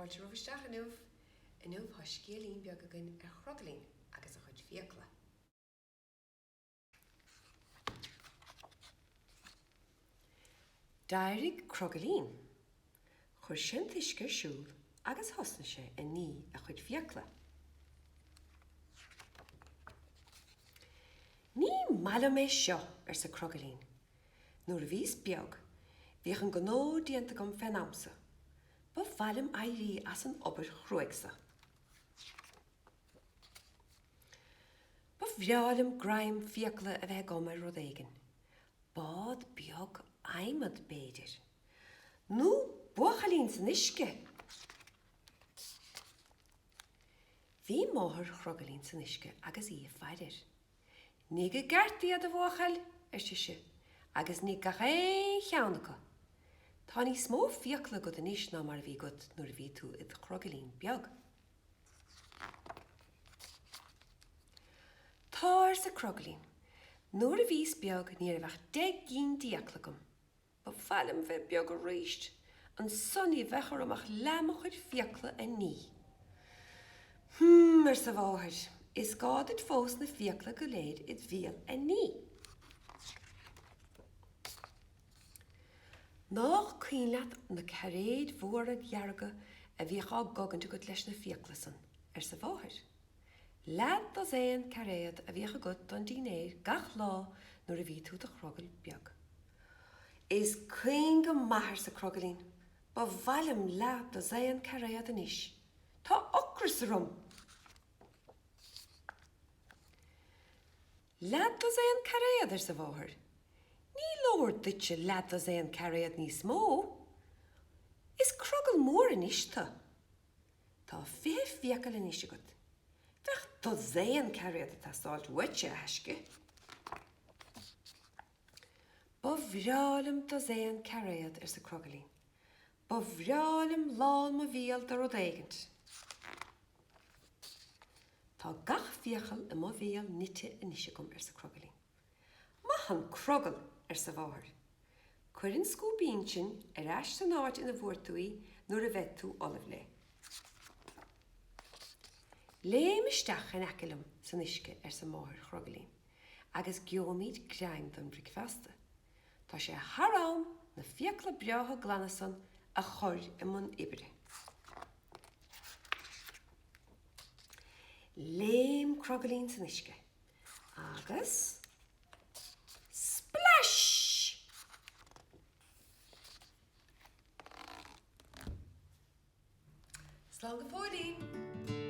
Fáilte romhaibh isteach inniu. Inniu tá scéilín beag againn ar chrogaillín agus a chuid fiacla. D'éirigh Crogaillín. Chuir sé an t-uisce ar siúl agus thosnaigh sé ag ní a chuid fiacla. Ní maith liom é seo, arsa Crogaillín. Nuair a bhíos beag, bhíodh an gnó déanta agam fén am so. Ba mhaith liom éirí as an obair chruaidh so. Ba bhreá liom greim fiacla a bheith agam ar rud éigin. Bád beag adhmad, b'fhéidir. Nó buachaillín san uisce! Bhí máthair Chrogaillín san uisce agus í ag faire air. Nigh i gceart iad, a bhuachaill, ar sise, agus nigh gach aon cheann acu. Tá níos mó fiacla agat anois ná mar a bhí agat nuair a bhí tú id chrogaillín beag. Tá, arsa Crogaillín. Nuair a bhíos beag ní raibh ach deich gcinn d'fhiacla agam. Ba mhaith liom bheith beag arís. Ansan ní bheadh orm ach leath mo chuid fiacla a ní. Hm, arsa a mháthair, is gá duit fós na fiacla go léir id bhéal a ní. Nách cuimhin leat na cairéid mhóra dhearga a bhíodh á gcogaint agat leis na fiacla san, arsa a mháthair. Leath dosaen cairéad a bhíodh agat don dínnéar gach lá nuair a bhí tú 'do chrogall beag. Is cuimhin go maith, arsa Crogaillín. Ba mhaith liom leath dosaen cairéad anois. Tá ocras orm! Leath dosaen cairéad, arsa a mháthair. Ní leor duitse leath dosaen cairéad níos mó. Is crogall mór anois tu. Tá 20 fiacail anois agat. Bheadh dosaen cairéad ag teastáilt uaitse, a thaisce. Ba bhreá liom dosaen cairéad, arsa Crogaillín. Ba bhreá liom lán mo bhéil de rud éigint. Tá gach fiacail i mo bhéal nite anois agam, arsa Crogaillín. Maith an crogall, arsa a mháthair. Cuir an scuaibín sin ar ais san áit ina bhfuair tú í nuair a bheidh tú ullamh léi. Léim isteach in aice liom san uisce, arsa máthair Chrogaillín. agus gheobhaimid greim don bhricfeasta. Tá sé thar am na fiacla breátha glana san a chur i mbun oibre. Léim Crogaillín san uisce agus splash! Slán go fóillín!